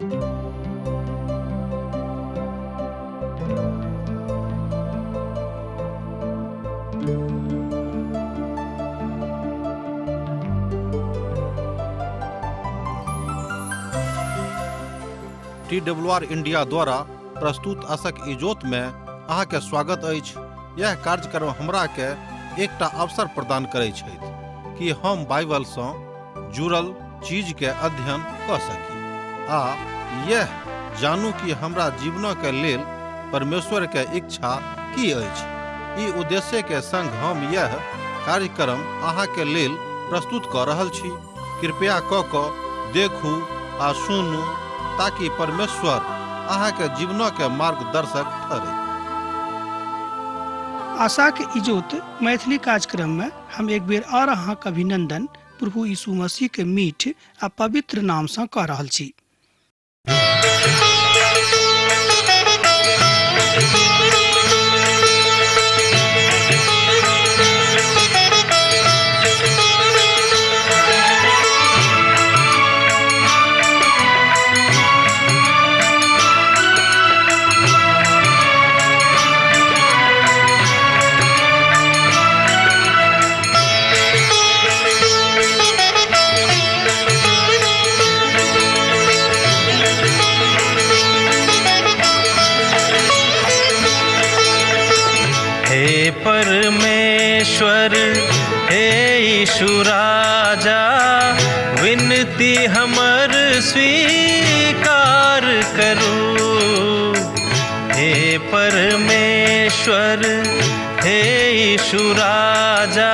T W R India द्वारा प्रस्तुत असक इजोत में अहाँके स्वागत अछि। यह कार्यक्रम हमरा के एकटा अवसर प्रदान करै छथि कि हम बाइबल सँ जुड़ल चीज के अध्ययन कऽ सकी आ यह जानू कि हमरा जीवन के लेल परमेश्वर के इच्छा की अछि। ई उद्देश्य के संग हम यह कार्यक्रम अहाँ के लेल प्रस्तुत कऽ रहल छी। कृपया कऽ कऽ देखू आ सुनू ताकि परमेश्वर अहाँ के जीवन के मार्गदर्शक ठहरे। आशाक इजोत मैथिली कार्यक्रम में हम एक बेर और अहाँक अभिनंदन प्रभु यीशु मसीह के मीठ आ पवित्र नाम सँ कऽ रहल छी। हे परमेश्वर, हे यीशु राजा, विनती हमर स्वीकार करू। हे परमेश्वर, हे यीशु राजा,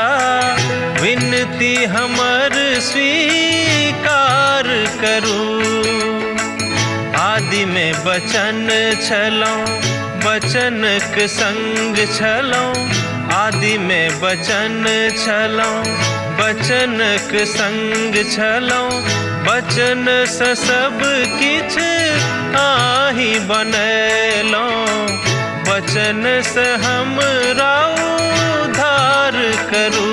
विनती हमर स्वीकार करू। आदि में बचन छलौं, बचनक संग छलौं। आदि में बचन छलौं, बचनक संग छलौं। बचन सँ सब किछ आही बनेलौं, बचन सँ हमरा उद्धार करू।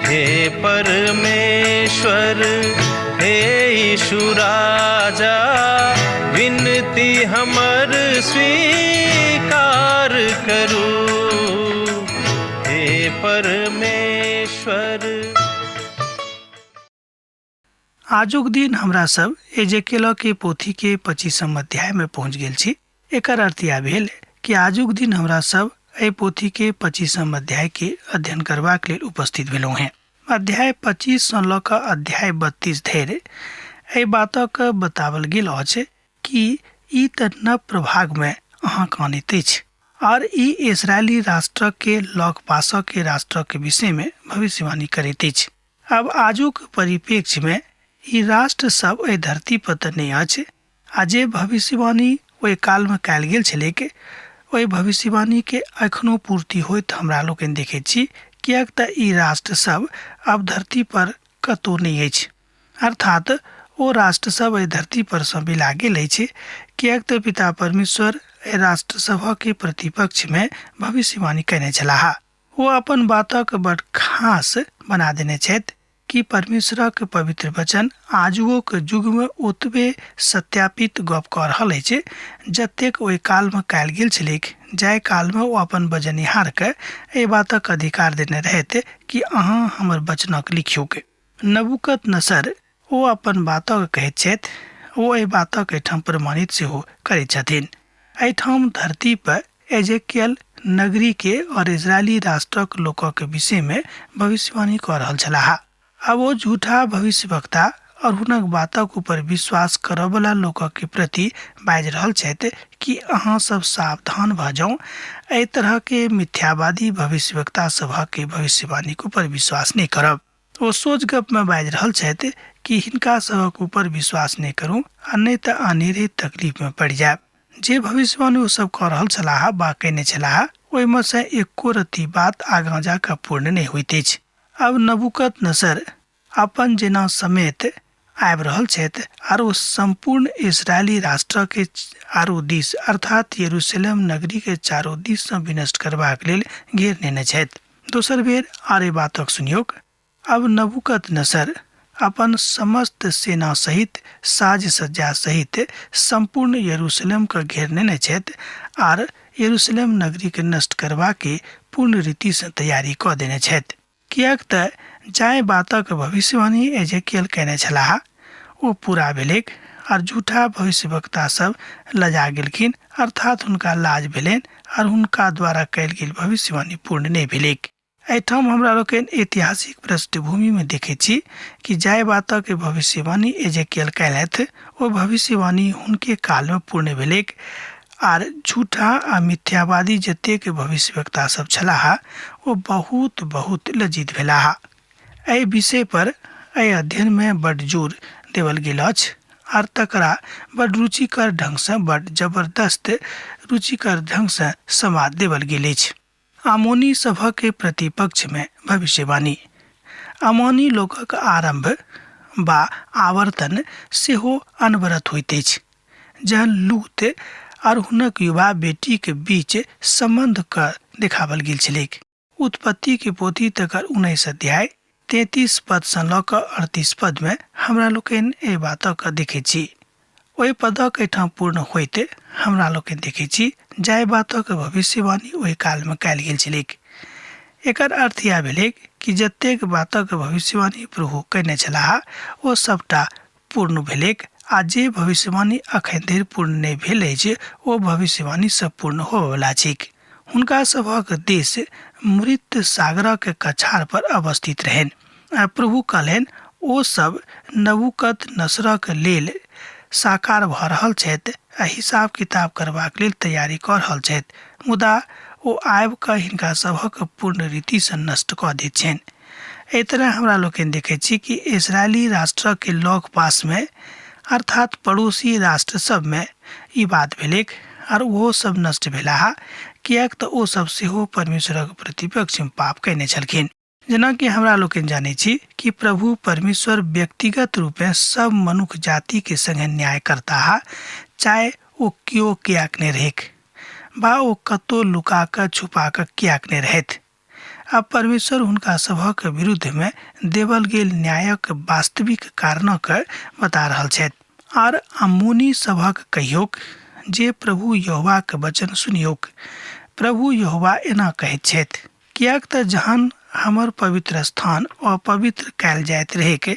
हे परमेश्वर, हे यीशु राजा, विनती हमर स्वीकार करू। हे परमेश्वर। आजुक दिन हमरा सब एजेकेल के पोथी के 25 अध्याय में पहुंच गेल छी। एकर अर्थ यह भेल कि आजुक दिन हमरा सब एहि पोथी के 25 अध्याय के अध्ययन करबाक लेल उपस्थित भेलहुँ हेँ। अध्याय 25 सँ लऽ कऽ अध्याय 32 धरि एहि बातक बतावल गेल अछि कि ई तऽ नव प्रभाग में अहाँक आनैत अछि और ई इसराइली राष्ट्र के लग पासक के राष्ट्र के विषय में भविष्यवाणी करैत अछि। अब आजुक परिप्रेक्ष्य में ई राष्ट्र सब एहि धरती पर तऽ नहि अछि आ जे भविष्यवाणी ओहि काल में कयल गेल छलैक ओहि भविष्यवाणी के एखनो पूर्ति होइत हमरा लोकनि देखैत छी, किएक तऽ ई राष्ट्र सब अब धरती पर कतौ नहि अछि। अर्थात ओ राष्ट्र सब एहि धरती पर सँ बिला गेल अछि, किएक तऽ पिता परमेश्वर एहि राष्ट्र सभक के प्रतिपक्ष में भविष्यवाणी कयने छलाह। ओ अपन बातक बड़ खास बना देने छथि कि परमेश्वरक पवित्र वचन आजुओक युगमे ओतबे सत्यापित गप कऽ रहल अछि जतेक ओहि कालमे कयल गेल छलैक, जाहि कालमे ओ अपन बजनिहारके एहि बातक अधिकार देने रहथि कि अहाँ हमर वचनक लिखियौक। नबूकदनेस्सर ओ अपन बातक कहैत छथि, ओ एहि बातक एहिठाम प्रमाणित सेहो करैत छथिन। एहिठाम धरती पर एजेकियल नगरी के और इजरायली राष्ट्रक लोकक विषय में भविष्यवाणी कऽ रहल छलाह। आब ओ झूठा भविष्यवक्ता और हुनक बातक ऊपर विश्वास करऽवला लोकक के प्रति बाजि रहल छथि कि अहाँ सब सावधान भऽ जाउ, एहि तरह के मिथ्यावादी भविष्यवक्ता सभक के भविष्यवाणीक ऊपर विश्वास नहि करब। ओ सोझ गपमे बाजि रहल छथि कि हिनका सभक ऊपर विश्वास नहि करू आ नहि तऽ अनेरे तकलीफमे पड़ि जायब। जे भविष्यवाणी ओ सब कऽ रहल छलाह वा कयने छलाह ओहिमे सँ एको रत्ती बात आगाँ जा कऽ पूर्ण नहि होइत अछि। आब नबूकदनेस्सर अपन जेना समेत आबि रहल छथि आर ओ सम्पूर्ण इस्राएली राष्ट्रके चारू दिस अर्थात यरूशलेम नगरीके चारू दिससँ विनष्ट करबाक लेल घेर नेने छथि। दोसर बेर आर एहि बातक सुनियौक। आब नबूकदनेस्सर अपन समस्त सेना सहित, साज सज्जा सहित सम्पूर्ण यरूशलेमके घेर नेने छथि आर यरूशलेम नगरीके नष्ट करबाके पूर्ण रीतिसँ तैयारी कऽ देने छथि। किएक तऽ जाहि बातक भविष्यवाणी एजेकियल कयने छलाह ओ पूरा भेलैक आर झूठा भविष्यवक्ता सब लजा गेलखिन, अर्थात हुनका लाज भेलनि आर हुनका द्वारा कयल गेल भविष्यवाणी पूर्ण नहि भेलैक। एहिठाम हमरा लोकनि ऐतिहासिक पृष्ठभूमिमे देखैत छी कि जाहि बातक भविष्यवाणी एजेकियल कयलथि ओ भविष्यवाणी हुनके कालमे पूर्ण भेलैक आर झूठा आ मिथ्यावादी जतेक भविष्यवक्ता सब छलाह ओ बहुत बहुत लज्जित भेलाह। एहि विषय पर एहि अध्ययनमे बड्ड जोर देवल गेल अछि आर तकरा बड्ड रुचिकर ढंगसँ, बड्ड जबरदस्त रुचिकर ढंगसँ समाद देवल गेल अछि। आमोनी सभक प्रतिपक्षमे भविष्यवाणी। आमोनी लोकक आरम्भ वा आवर्तन सेहो अनवरत होइत अछि। जहन लूत आर हुनक युवा बेटीक बीच सम्बन्ध क देखावल गेल छलैक। उत्पत्ति के पोथी तकर 19 अध्याय 33 पदसँ लऽ कऽ 38 पदमे हमरा लोकनि एहि बातक देखैत छी। ओहि पदक एहिठाम पूर्ण होइत हमरा लोकनि देखैत छी जाहि बातक भविष्यवाणी ओहि कालमे कयल गेल छलैक। एकर अर्थ इएह भेलैक कि जतेक बातक भविष्यवाणी प्रभु कयने छलाह ओ सभटा पूर्ण भेलैक आ जे भविष्यवाणी अखन धरि पूर्ण नहि भेल अछि ओ भविष्यवाणी सब पूर्ण होबयवला छैक। हुनका सभक देश मृत सागरक कछार पर अवस्थित रहनि आ प्रभु कहलनि ओ सब नबूकद नसरक लेल साकार भऽ रहल छथि आ हिसाब किताब करबाक लेल तैयारी कऽ रहल छथि, मुदा ओ आबि कऽ हिनका सभक पूर्ण रीतिसँ नष्ट कऽ दैत छनि। एहि तरह हमरा लोकनि देखैत छी कि इसराइली राष्ट्रके लग पासमे अर्थात पड़ोसी राष्ट्र सबमे ई बात भेलैक आर ओहो सब नष्ट भेलाह, किएक तऽ ओ सब सेहो परमेश्वरक प्रतिपक्षमे पाप कयने छलखिन। जेनाकि हमरा लोकनि जानै छी कि प्रभु परमेश्वर व्यक्तिगत रूपेँ सब मनुख जातिके संगे न्याय करताह, चाहे ओ केओ किएक नहि रहैक बा ओ कतौ लुका कऽ छुपा कऽ किएक नहि रहथि। आब परमेश्वर हुनका सभक विरुद्धमे देवल गेल न्यायक वास्तविक कारणक बता रहल छथि। आर अम्मोनी सभक कहियौक जे प्रभु यहोवाक वचन सुनियौक। प्रभु यहोवा एना कहैत छथि, किएक तँ जहन हमर पवित्र स्थान अपवित्र कयल जाइत रहैक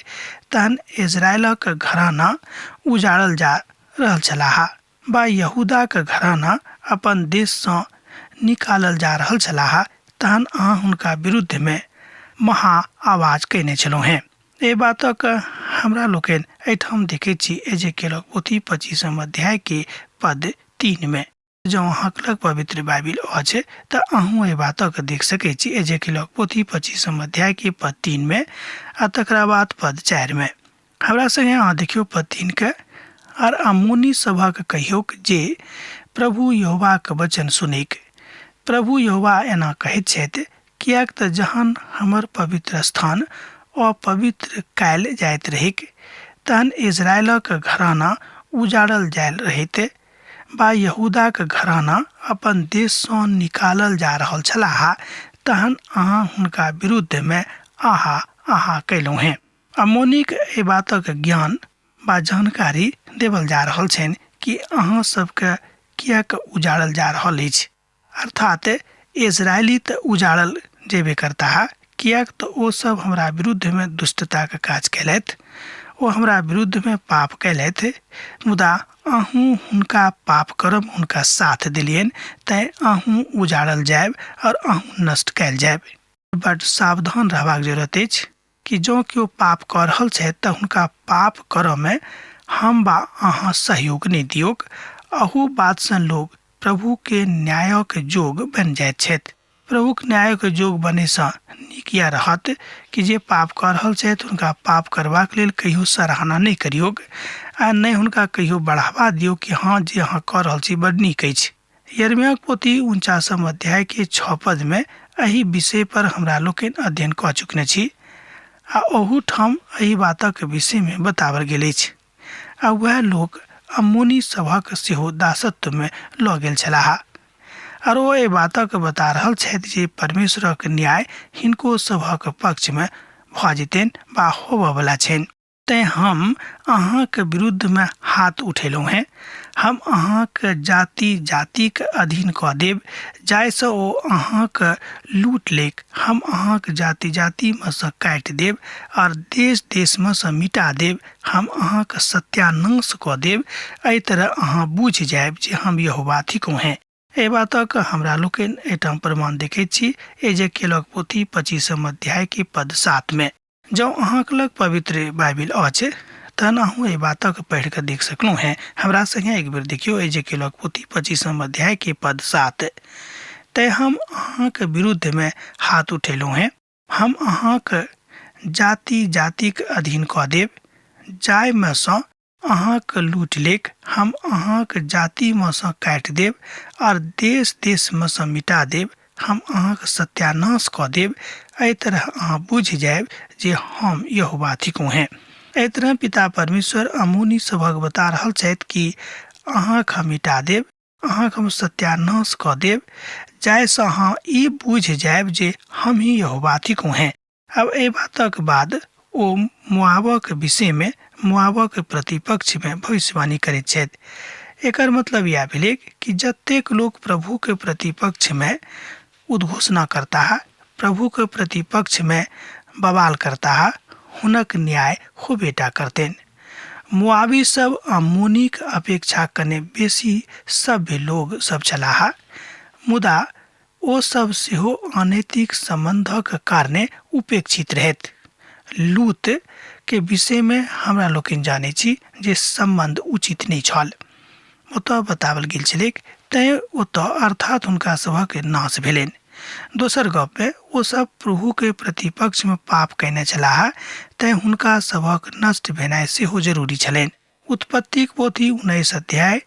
तहन इस्राएलक घराना उजाड़ल जा रहल छलाह बा यहूदाक घराना अपन देशसँ निकालल जा रहल छलाह, तहन अहाँ हुनका विरुद्धमे महा आवाज कयने छलहुँ हेँ। एहि बातक हमरा लोकनि एहिठाम देखैत छी एजेकेलक पोथी 25 अध्यायके पद 3 मे। जँ अहाँक लग पवित्र बाइबिल अछि तऽ अहूँ एहि बातक देख सकैत छी एजेकेलक पोथी 25 अध्यायके पद 3 मे आ तकरा बाद पद 4 मे। हमरा संगे अहाँ देखियौ पद 3 के, आर अम्मोनी सभक कहियौक जे प्रभु यहोवाक वचन सुनिक। प्रभु यहोवा एना कहैत छथि, किएक तऽ जहन हमर पवित्र स्थान अपवित्र कयल जाइत रहैक तहन इस्राएलक घराना उजाड़ल जायल रहैत बा यहूदाक घराना अपन देशसँ निकालल जा रहल छलाह, तहन अहाँ हुनका विरुद्धमे आहा आहा कयलहुँ हेँ। अमोनीक एहि बातक ज्ञान बा जानकारी देवल जा रहल छनि कि अहाँ सबके किएक उजाड़ल जा रहल अछि। अर्थात इस्राएली तऽ उजाड़ल जेबे करताह, किएक तऽ ओ सब हमरा विरुद्धमे दुष्टताक काज कयलथि, ओ हमरा विरुद्धमे पाप कयलथि, मुदा अहूँ हुनका पाप करब हुनका साथ देलियनि, तैँ अहूँ उजाड़ल जायब और अहूँ नष्ट कयल जायब। बड सावधान रहबाक जरूरत अछि कि जँ केओ पाप कऽ रहल छथि तऽ हुनका पाप करऽमे हम वा अहाँ सहयोग नहि दियौक। अहू बातसँ लोक प्रभुके न्यायक जोग बनि जाइत छथि। प्रभुक न्यायक जोग बनैसँ नीक इएह रहत कि जे पाप कऽ रहल छथि हुनका पाप करबाक लेल कहियो सराहना नहि करियौक आ नहि हुनका कहियो बढ़ावा दियौक कि हँ जे अहाँ कऽ रहल छी बड नीक अछि। यिर्मयाहक पोथी 49 अध्याय के 6 पद में एहि विषय पर हमरा लोकनि अध्ययन कऽ चुकने छी आ ओहूठाम एहि बातक विषय में बताओल गेल अछि। आ वएह लोक अम्मोनी सभक सेहो दासत्व में लऽ गेल छलाह। आर ओ एहि बातक बता रहल छथि जे परमेश्वरक न्याय हिनको सभक पक्ष में भऽ जेतनि वा होबयवला छनि। तेँ हम अहाँक विरुद्धमे हाथ उठेलहुँ हेँ। हम अहाँक जाति जातिक अधीन कऽ देब, जाहिसँ ओ अहाँक लूट लेक। हम अहाँक जाति जातिमे सँ काटि देब आओर देश देशमे सँ मिटा देब। हम अहाँक सत्यानाश कऽ देब। एहि तरह अहाँ बुझि जायब जे हम यहोवा थिकहुँ हेँ। एहि बातक हमरा लोकनि एहिठाम प्रमाण देखैत छी एजेकेलक पोथी 25 अध्याय के पद 7 मे। जँ अहाँक लग पवित्र बाइबिल अछि तहन अहूँ एहि बातक पढ़ि कऽ देख सकलहुँ हेँ। हमरा संगे एक बेर देखियौ एजेकेलक पोथी 25 अध्याय के पद 7। तेँ हम अहाँक विरुद्धमे हाथ उठेलहुँ हेँ। हम अहाँक जाति जातिक अधीन कऽ देब, जाहिमे सँ अहाँक लूटि लेक। हम अहाँक जातिमे सँ काटि देब आओर देश देशमे सँ मिटा देब। हम अहाँक सत्यानाश कऽ देब। एहि तरह अहाँ बुझि जायब जे हम यहोवा थिकहुँ हेँ। एहि तरह पिता परमेश्वर अमोनी सभक बता रहल छथि कि अहाँक हम मिटा देब, अहाँक हम सत्यानाश कऽ देब, जाहिसँ अहाँ ई बुझि जायब जे हम ही यहोवा थिकहुँ हेँ। आब एहि बातक बाद ओ मोआबक विषयमे, मोआबक प्रतिपक्षमे भविष्यवाणी करैत छथि। एकर मतलब इएह भेलैक कि जतेक लोक प्रभुके प्रतिपक्षमे उद्घोषणा करताह, प्रभुके प्रतिपक्षमे बवाल करताह, हुनक न्याय होबेटा करतनि। मोआबी सब अम्मोनीक अपेक्षा कने बेसी सभ्य लोग सब छलाह, मुदा ओ सब सेहो अनैतिक सम्बन्धक कारणे उपेक्षित रहथि। लूत के विषय मे हमरा लोकनि जानैत छी जे सम्बन्ध उचित नहि छल। ओतऽ बताओल गेल छलैक, तैं ओतऽ अर्थात हुनका सभक नाश भेलनि। दोसर गप मे ओ सब प्रभु के प्रतिपक्ष मे पाप कयने छलाह, तैं हुनका सभक नष्ट भेनाइ सेहो जरूरी छलनि। उत्पत्तिक पोथी 19 अध्याय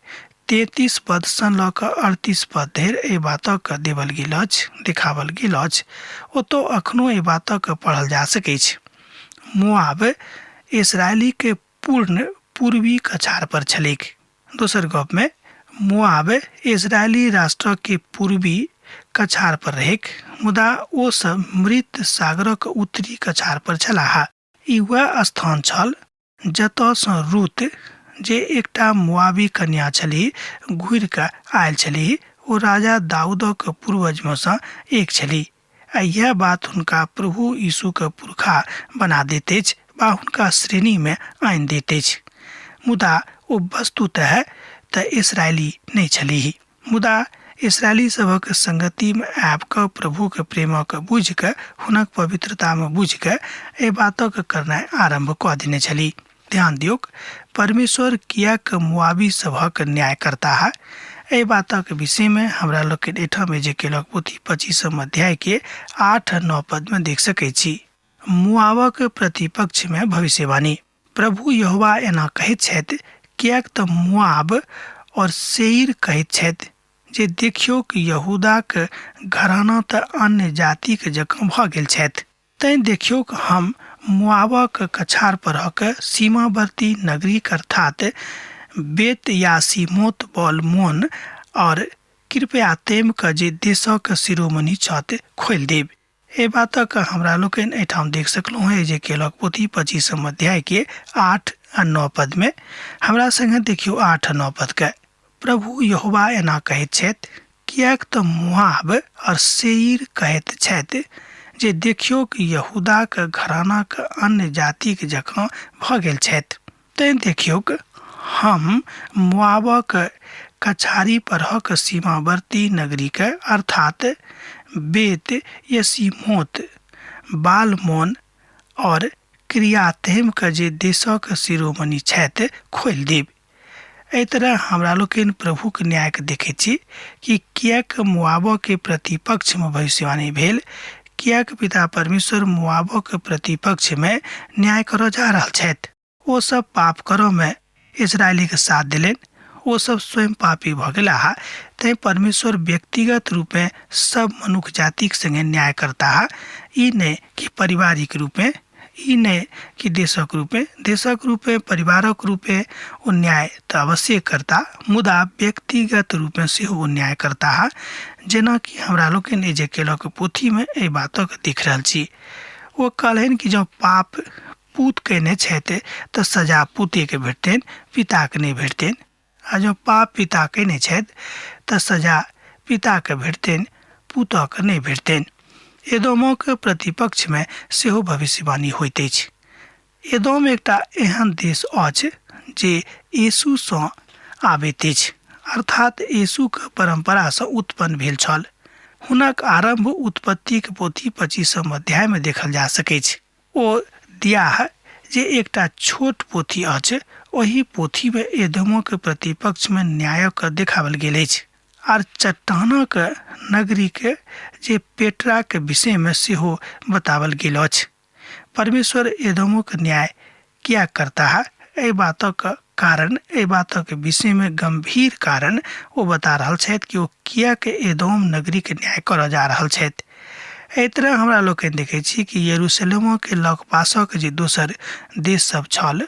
33 पदसँ लऽ कऽ 38 पद धरि एहि बातक देवल गेल अछि, देखावल गेल अछि। ओतऽ अखनो एहि बातक पढ़ल जा सकैछ। मोआब इसराइलीक पूर्ण पूर्वी कछार पर छलैक। दोसर गपमे मोआब इसराइली राष्ट्रक पूर्वी कछार पर रहैक, मुदा ओ सब मृत सागरक उत्तरी कछार पर छलाह। ई वएह स्थान छल जतऽसँ रूत, जे एकटा मोआबी कन्या छलीह, घुरि कऽ आयल छलीह। ओ राजा दाऊदक पूर्वजमे सँ एक छलीह, आ यैह बात हुनका प्रभु यीशुक पुरखा बना दैत अछि वा हुनका श्रेणीमे आनि दैत अछि। मुदा ओ वस्तुतः तँ इस्राएली नहि छलीह। मुदा इस्राएली सभक संगतिमे आबि कऽ प्रभुक प्रेमक बुझि कऽ, हुनक पवित्रतामे बुझि कऽ एहि बातक करनाइ आरम्भ कऽ देने छलीह। ध्यान दियौक, परमेश्वर किएक मोआबी सभक न्याय करताह? एहि बातक विषयमे हमरा लोकनि एहिठाम एजेकेलक पोथी 25 अध्यायके 8 आ 9 पदमे देख सकैत छी। मोआबक प्रतिपक्षमे भविष्यवाणी। प्रभु यहोवा एना कहैत छथि, किएक तँ मोआब और सेईर कहैत छथि जे देखियौक, यहूदाक घराना तँ अन्य जातिक जकाँ भऽ गेल छथि। तैँ देखियौक, हम मोआबक कछार परहक सीमावर्ती नगरीक अर्थात् बेत-यासीमोत, बल-मोन और किर्यातैम क जे देशक शिरोमणि छथि, खोलि देब। एहि बातक हमरा लोकनि एहिठाम देख सकलहुँ हेँ जे केलक पोथी 25 अध्यायके 8 आ 9 पदमे। हमरा संगे देखियौ 8 आ 9 पदके। प्रभु यहोवा एना कहैत छथि, किएक तँ मोआब और सेईर कहैत छथि जे देखियौक, यहूदाक घरानाक अन्य जातिक जकाँ भऽ गेल छथि। तैँ देखियौक, हम मोआबक कछारी परहक सीमावर्ती नगरीक अर्थात् बेत यशीमोत, बालमोन और किर्यातैम क जे देशक शिरोमणि छथि, खोलि देब। एहि तरह हमरा लोकनि प्रभुक न्यायके देखैत छी कि किएक मोआबके प्रतिपक्षमे भविष्यवाणी भेल, किएक पिता परमेश्वर मोआबके प्रतिपक्षमे न्याय करऽ जा रहल छथि। ओ सब पाप करऽमे इस्राएलीके साथ देलनि, ओ सब स्वयं पापी भऽ गेलाह। तैँ परमेश्वर व्यक्तिगत रूपेँ सब मनुख जातिक संगे न्याय करताह, ई नहि कि पारिवारिक रूपेँ, ई नहि कि देशक रूपेँ। देशक रूपेँ, परिवारक रूपेँ ओ न्याय तऽ अवश्ये करता, मुदा व्यक्तिगत रूपेँ सेहो ओ न्याय करताह, जेनाकि हमरा लोकनि एजेकेलक पोथीमे एहि बातक देख रहल छी। ओ कहलनि कि जँ पाप पूत कयने छथि तऽ सजा पूतेके भेटतनि, पिताके नहि भेटतनि, आ जँ पाप पिता कयने छथि तऽ सजा पिताके भेटतनि, पुतहके नहि भेटतनि। एदोमक प्रतिपक्षमे सेहो भविष्यवाणी होइत अछि। एदोम एकटा एहन देश अछि जे यीशुसँ आबैत अछि, अर्थात यीशुक परम्परासँ उत्पन्न भेल छल। हुनक आरम्भ उत्पत्तिक पोथी 25 अध्यायमे देखल जा सकैछ। ओ दियाह जे एकटा छोट पोथी अछि, ओहि पोथीमे एदोमक प्रतिपक्षमे न्यायक देखाओल गेल अछि। आर चट्टानक नगरीक जे पेट्राक विषयमे सेहो बताओल गेल अछि। परमेश्वर एदोमक न्याय किएक करताह, एहि बातक कारण, एहि बातक विषयमे गम्भीर कारण ओ बता रहल छथि कि ओ किएक एदोम नगरीक न्याय करऽ जा रहल छथि। एहि तरह हमरा लोकनि देखै छी कि यरूशलेमोके लगपासक जे दोसर देश सब छल,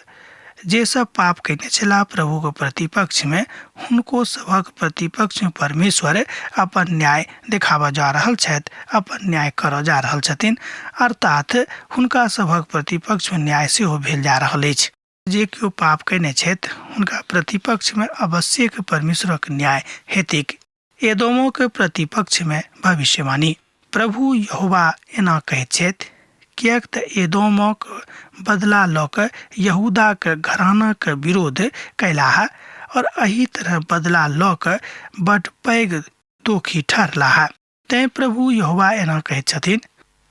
जे सब पाप कयने छलाह प्रभुके प्रतिपक्षमे, हुनको सभक प्रतिपक्षमे परमेश्वर अपन न्याय देखाबऽ जा रहल छथि, अपन न्याय करऽ जा रहल छथिन, अर्थात हुनका सभक प्रतिपक्षमे न्याय सेहो भेल जा रहल अछि। जे केओ पाप कयने छथि हुनका प्रतिपक्षमे अवश्यक परमेश्वरक न्याय हेतैक। एदोमोक प्रतिपक्षमे भविष्यवाणी। प्रभु यहोवा एना कहैत छथि, किएक तऽ एदोमक बदला लऽ कऽ यहूदाक घरानाक विरोध कयलाह और एहि तरह बदला लऽ कऽ बड पैघ दोखी ठहरलाह। तेँ प्रभु यहोवा एना कहैत छथिन,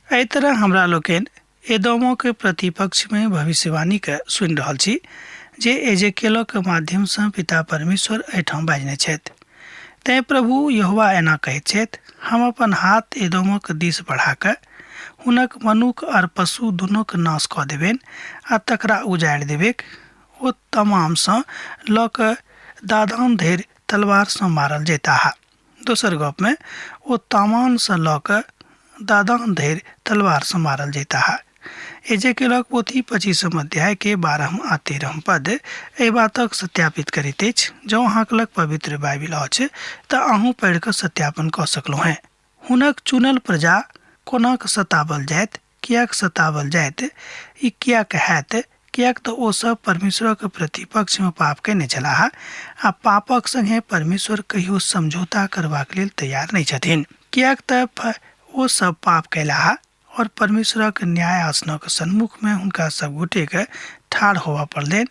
एहि तरह हमरा लोकनि एदोमोक प्रतिपक्षमे भविष्यवाणीके सुनि रहल छी जे एजेकेलक माध्यमसँ पिता परमेश्वर एहिठाम बाजने छथि। तेँ प्रभु यहोवा एना कहैत छथि, हम अपन हाथ एदोमक दिस बढ़ा कऽ हुनक मनुख और पशु दुनूक नाश कऽ देबनि आ तकरा उजाड़ि देबैक। ओ तमामसँ लऽ कऽ दादान धरि तलवारसँ मारल जयताह। दोसर गपमे ओ तामानसँ लऽ कऽ दादान धरि तलवारसँ मारल जयताह। एजेकेलक पोथी 25 अध्यायके 12 आ 13 पद एहि बातक सत्यापित करैत अछि। जँ अहाँक लग पवित्र बाइबिल अछि तऽ अहूँ पढ़ि कऽ सत्यापन कऽ सकलहुँ हेँ। हुनक चुनल प्रजा कोनाक सताबल जायत, किएक सताबल जायत, ई किएक हैत? किएक तऽ ओ सभ परमेश्वरक प्रतिपक्षमे पाप कयने छलाह आ पापक संगे परमेश्वर कहियो समझौता करबाक लेल तैयार नहि छथिन। किएक तऽ ओ सभ पाप कयलाह और परमेश्वरक न्याय आसनक सन्मुखमे हुनका सभ गोटेके ठाढ़ होबऽ पड़लनि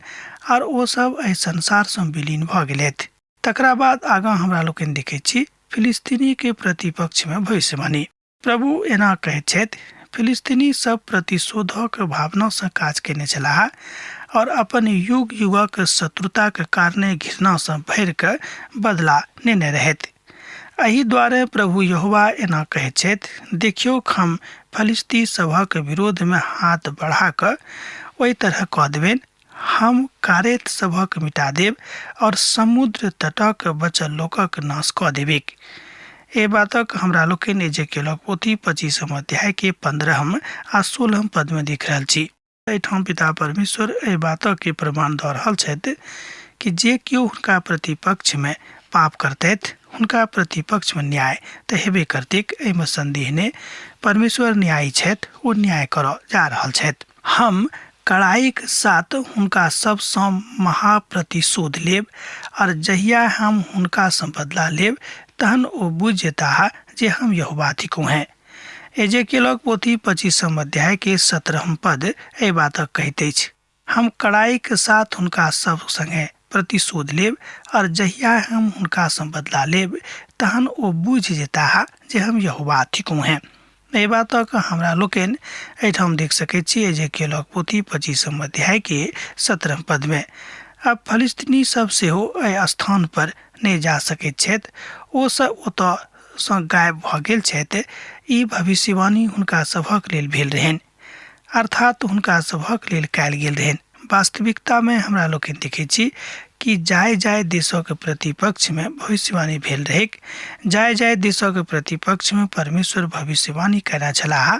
और ओ सभ एहि संसारसँ विलीन भऽ गेलथि। तकरा बाद आगाँ हमरा लोकनि देखैत छी फिलिस्तीनीके प्रतिपक्षमे भविष्यवाणी। प्रभु एना कहैत छथि, फिलिस्तीनी सब प्रतिशोधक भावनासँ काज कयने छलाह और अपन युग युगक शत्रुताक कारणे घृणासँ भरि कऽ बदला नेने रहथि। एहि द्वारे प्रभु यहोवा एना कहैत छथि, देखियौक, हम फलिस्ती सभक विरोधमे हाथ बढ़ा कऽ ओहि तरह कऽ देबनि, हम कारेत सभक मिटा देब और समुद्र तटक बचल लोकक नाश कऽ देबैक। एहि बातक हमरा लोकनि एजेकेलक पोथी 25 अध्याय के 15 आ 16 पद में देख रहल छी। एहिठाम पिता परमेश्वर एहि बातक के प्रमाण दऽ रहल छथि कि जे केओ हुनका प्रतिपक्ष में पाप करतथि हुनका प्रतिपक्ष में न्याय तऽ हेबे करतैक, एहिमे संदेह नहि। परमेश्वर न्यायी छथि, ओ न्याय करऽ जा रहल छथि। हम कड़ाइक साथ हुनका सभसँ महाप्रतिशोध लेब, और जहिया हम हुनकासँ बदला लेब तहन ओ बुझि जेताह जे हम यहोवा थिकहुँ हेँ। एजेकेलक पोथी 25 अध्याय के 17 पद एहि बातक कहैत अछि, हम कड़ाइक साथ हुनका सभ संगे प्रतिशोध लेब, और जहिया हम हुनकासँ बदला लेब तहन ओ बुझि जेताह जे हम यहोवा थिकहुँ हेँ। एहि बातक हमरा लोकनि एहिठाम देख सकैत छी एजेकेलक पोथी 25 अध्याय के 17 पदमे। आब फलिस्तीनी सब सेहो एहि स्थान पर नहि जा सकैत छथि, ओ सब ओतऽ सँ गायब भऽ गेल छथि। ई भविष्यवाणी हुनका सभक लेल भेल रहनि, अर्थात हुनका सभक लेल कयल गेल रहनि। वास्तविकतामे हमरा लोकनि देखैत छी कि जाय जाय देशक प्रतिपक्षमे भविष्यवाणी भेल रहैक, जाय जाय देशक प्रतिपक्षमे परमेश्वर भविष्यवाणी कयने छलाह,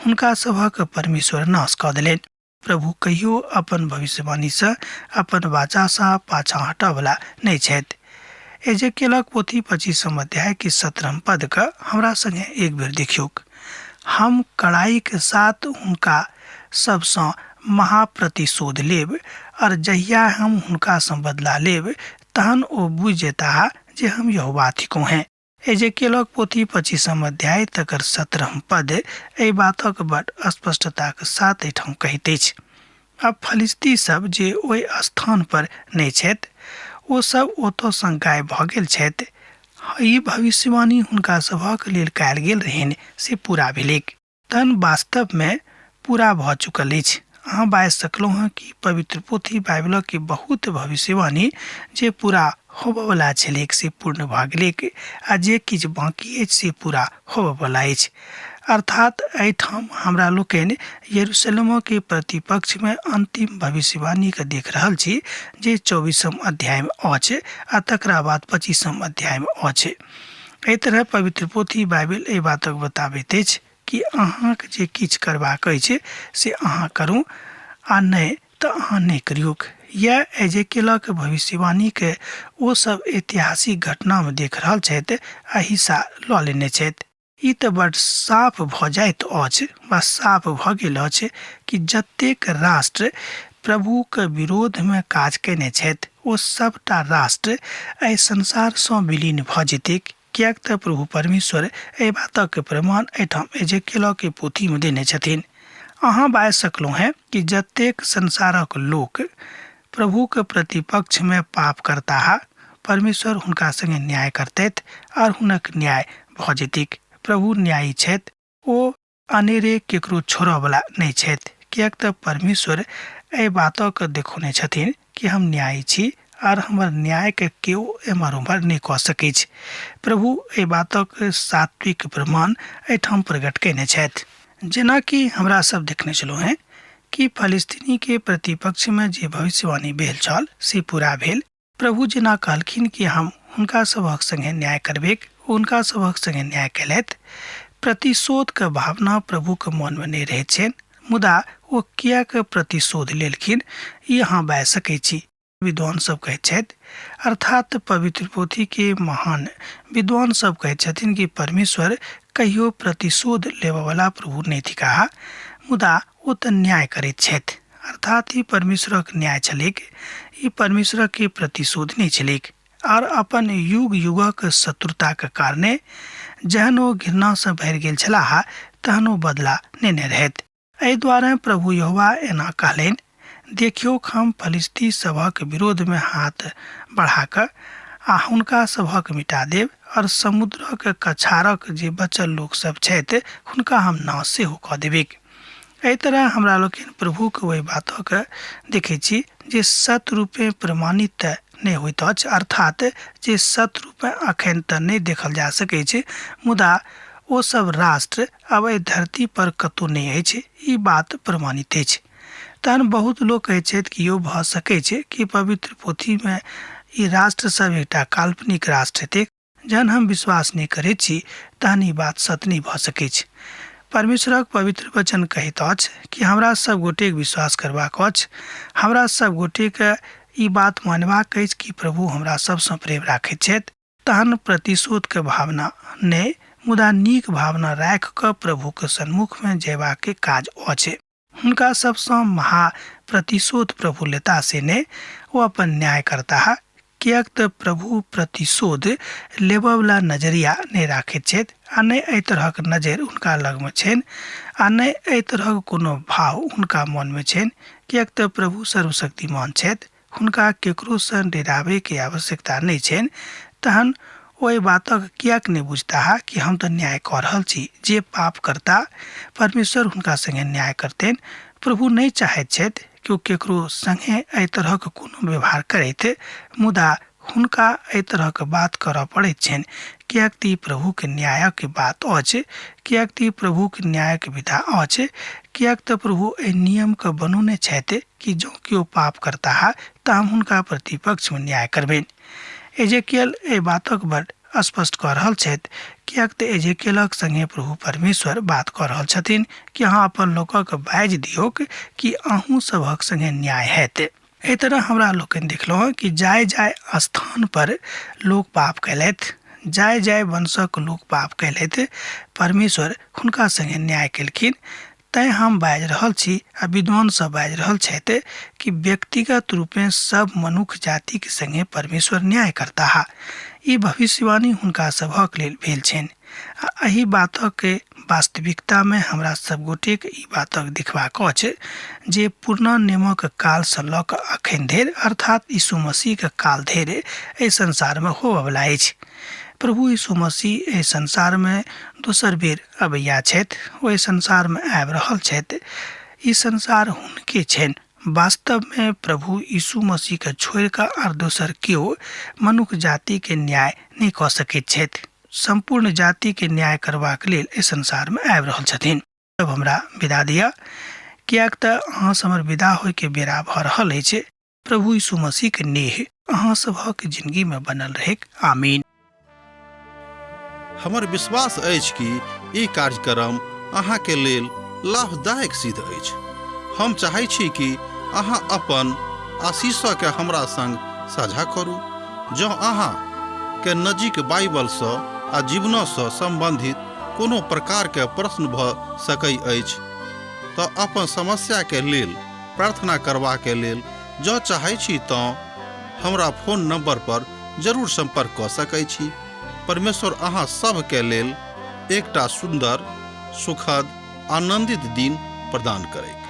हुनका सभक परमेश्वर नाश कऽ देलनि। प्रभु कहियो अपन भविष्यवाणीसँ, अपन वाचासँ पाछाँ हटऽवला नहि छथि। एजेकेलक पोथी 25 अध्याय के 17 पदके हमरा संगे एक बेर देखियौक। हम कड़ाईके साथ हुनका सबसँ महाप्रतिशोध लेब और जहिया हम हुनकासँ बदला लेब तहन ओ बुझि जेताह जे हम यहोवा थिकहुँ हेँ। एजेकेलक पोथी 25 अध्याय तकर 17 पद एहि बातक बड़ स्पष्टताक साथ एहिठाम कहैत अछि। आब फलिस्ती सब जे ओहि स्थान पर नहि छथि, ओ सब ओतऽसँ गायब भऽ गेल छथि। ई भविष्यवाणी हुनका सभक लेल कयल गेल रहनि से पूरा भेलैक। तहन वास्तवमे पूरा भऽ चुकल अछि। अहाँ बाजि सकलहुँ हँ कि पवित्र पोथी बाइबलक के बहुत भविष्यवाणी जे पूरा होबऽवला छलैक से पूर्ण भऽ गेलैक आ जे किछु बाँकी अछि से पूरा होबऽवला अछि। अर्थात एहिठाम हमरा लोकनि यरूशलेमके प्रतिपक्षमे अन्तिम भविष्यवाणीके देख रहल छी जे 24 अध्यायमे अछि आ तकरा बाद 25 अध्यायमे अछि। एहि तरह पवित्र पोथी बाइबिल एहि बातक बताबैत अछि कि अहाँक जे किछु करबाक अछि से अहाँ करू आ नहि तऽ अहाँ नहि करियौक। यैह एजेकेलक भविष्यवाणीके ओ सब ऐतिहासिक घटनामे देख रहल छथि आ हिस्सा लऽ लेने छथि। ई तऽ बड साफ भऽ जाइत अछि वा साफ भऽ गेल अछि कि जतेक राष्ट्र प्रभुक विरोधमे काज कयने छथि ओ सभटा राष्ट्र एहि संसारसँ विलीन भऽ जेतैक, किएक तऽ प्रभु परमेश्वर एहि बातक प्रमाण एहिठाम एजेकेलके पोथीमे देने छथिन। अहाँ बाजि सकलहुँ हेँ कि जतेक संसारक लोक प्रभुक प्रतिपक्षमे पाप करताह, परमेश्वर हुनका संगे न्याय करतथि आर हुनक न्याय भऽ जेतैक। प्रभु न्यायी छथि, ओ अनेरे केकरो छोड़ऽवला नहि छथि, किएक तऽ परमेश्वर एहि बातक देखौने छथिन कि हम न्यायी छी आर हमर न्यायके केओ एम्हर ओम्हर नहि कऽ सकैछ। प्रभु एहि बातक सात्विक प्रमाण एहिठाम प्रकट कयने छथि। जेनाकि हमरा सब देखने छलहुँ हेँ कि फलिस्तीनीके प्रतिपक्षमे जे भविष्यवाणी भेल छल से पूरा भेल। प्रभु जेना कहलखिन कि हम हुनका सभक संगे न्याय करबेक, ओ हुनका सभक संगे न्याय केलथि। प्रतिशोधके भावना प्रभुके मनमे नहि रहैत छनि, मुदा ओ किएक प्रतिशोध लेलखिन ई अहाँ बाजि सकैत छी। विद्वान सब कहैत छथि, अर्थात पवित्र पोथीके महान विद्वान सब कहैत छथिन कि परमेश्वर कहियो प्रतिशोध लेबऽवला प्रभु नहि थिकाह, मुदा ओ तऽ न्याय करैत छथि। अर्थात ई परमेश्वरक न्याय छलैक, ई परमेश्वरक के प्रतिशोध नहि छलैक। आर अपन युग युगक शत्रुताक कारणे जहन ओ घृणासँ भरि गेल छलाह तहन ओ बदला नेने रहथि। एहि द्वारे प्रभु यहोवा एना कहलनि, देखियौक हम फलिस्ती सभक विरोधमे हाथ बढ़ा कऽ आ हुनका सभक मिटा देब और समुद्रक कछारक जे बचल लोक सब छथि हुनका हम नाश सेहो कऽ देबैक। एहि तरह हमरा लोकनि प्रभुक ओहि बातक देखैत छी जे सत रूपेँ प्रमाणित तऽ नहि होइत अछि, अर्थात जे सत रूपेँ अखन तऽ नहि देखल जा सकैछ, मुदा ओ सब राष्ट्र आब एहि धरती पर कतहु नहि अछि, ई बात प्रमाणित अछि। तहन बहुत लोक कहैत छथि कि यो भऽ सकैछ कि पवित्र पोथीमे ई राष्ट्र सब एकटा काल्पनिक राष्ट्र हेतैक। जहन हम विश्वास नहि करैत छी तहन ई बात सत्य नहि भऽ सकैछ। परमेश्वरक पवित्र वचन कहैत अछि कि हमरा सब गोटेक विश्वास करबाक अछि, हमरा सब गोटेक ई बात मानबाक अछि कि प्रभु हमरा सबसँ प्रेम राखैत छथि। तहन प्रतिशोधके भावना नहि, मुदा नीक भावना राखि कऽ प्रभुके सन्मुखमे जयबाक काज अछि। हुनका सबसँ महा प्रतिशोध प्रभु लेता से नहि, ओ अपन न्याय करताह, किएक तऽ प्रभु प्रतिशोध लेबऽवला नजरिया नहि राखैत छथि आ नहि एहि तरहक नजरि हुनका लगमे छनि आ नहि एहि तरहक कोनो भाव हुनका मनमे छनि, किएक तऽ प्रभु सर्वशक्तिमान छथि, हुनका केकरोसँ डेराबैके आवश्यकता नहि छनि। तहन ओ एहि बातक किएक नहि बुझताह कि हम तऽ न्याय कऽ रहल छी। जे पाप करता परमेश्वर हुनका संगे न्याय करतनि। प्रभु नहि चाहैत छथि कि ओ केकरो संगे एहि तरहक कोनो व्यवहार करथि, मुदा हुनका एहि तरहक बात करऽ पड़ैत छनि, किएक तऽ ई प्रभुके न्यायक बात अछि, किएक तऽ ई प्रभुक न्यायक विधा अछि, किएक तऽ प्रभु एहि नियमके बनौने छथि कि जँ केओ पाप करताह तऽ हम हुनका प्रतिपक्षमे न्याय करबनि। एजेकियल एहि बातक बड़ स्पष्ट कऽ रहल छथि, किएक तऽ एजेकियलक संगे प्रभु परमेश्वर बात कऽ रहल छथिन कि अहाँ अपन लोकक बाजि दियौक कि अहूँ सभक संगे न्याय हैत। एहि तरह हमरा लोकनि देखलहुँ कि जाय जाय स्थान पर लोक पाप कयलथि, जाय जाय वंशक लोक पाप कयलथि, परमेश्वर हुनका संगे न्याय केलखिन। तैँ हम बाजि रहल छी आ विद्वान सब बाजि रहल छथि कि व्यक्तिगत रूपेँ सब मनुख जातिक संगे परमेश्वर न्याय करताह। ई भविष्यवाणी हुनका सभक लेल भेल छनि आ एहि बातक वास्तविकतामे हमरा सब गोटेक ई बातक देखबाक अछि जे पुरना नियमक कालसँ लऽ कऽ अखन धरि अर्थात यीशु मसीहके काल धरि एहि संसारमे होबयवला अछि। प्रभु यीशु मसीह एहि संसारमे दोसर बेर अबैया छथि, ओ एहि संसारमे आबि रहल छथि। ई संसार हुनके छनि। वास्तवमे प्रभु यीशु मसीहके छोड़ि कऽ आर दोसर केओ मनुख जातिके न्याय नहि कऽ सकैत छथि। सम्पूर्ण जातिके न्याय करबाक लेल एहि संसारमे आबि रहल छथिन। अब हमरा विदा दिअ, किएक तऽ अहाँसँ हमर विदा होइके बेरा भऽ रहल अछि। प्रभु यीशु मसीह के नेह अहाँ सभक जिंदगी में बनल रहेक। आमीन। हमर विश्वास अछि कि ई कार्यक्रम अहाँके लेल लाभदायक सिद्ध अछि। हम चाहै छी कि अहाँ अपन आशीषके हमरा संग साझा करू। जँ अहाँ के नजीक बाइबलसँ आ जीवनसँ सम्बन्धित कोनो प्रकारके प्रश्न भऽ सकै अछि तऽ अपन समस्याके लेल प्रार्थना करबाक लेल जँ चाहै छी तँ हमरा फोन नंबर पर जरूर संपर्क कऽ सकै छी। परमेश्वर अहाँ सभके लेल एकटा सुन्दर, सुखद, आनंदित दिन प्रदान करैक।